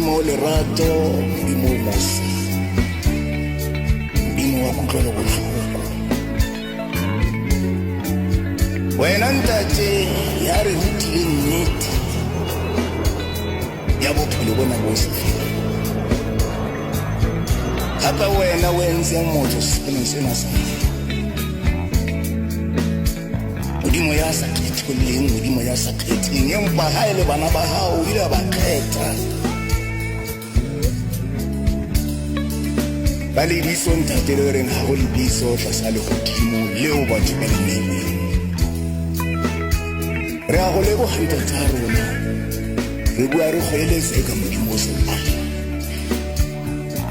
Modimo o lerato, Modimo o mosa, Modimo wa kutlwelo bohloko. Wena Ntate ya re rutile nnete ya bophelo bona bo sa feleng. Gape wena o entseng motho seponeng sena sa Modimo ya sa kgetholleng, Modimo ya sa kgetheng, empa ha e le bana ba hao o ile wa ba kgetha. Ba lebitso ntate le reng ha go lebitso tlasa legodimo leo batho ba le neilweng. Re a go leboga ntate a rona, re bua re goeletse ka Modimo o sa utlwang.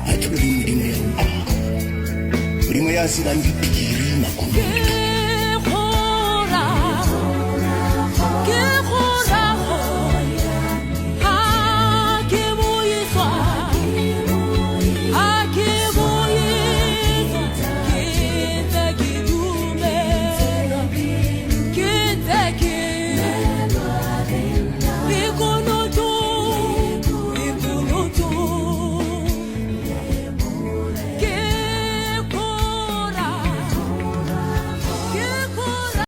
A tlhole Modimo ya utlwang, Modimo ya tsebang diphiri makunutu.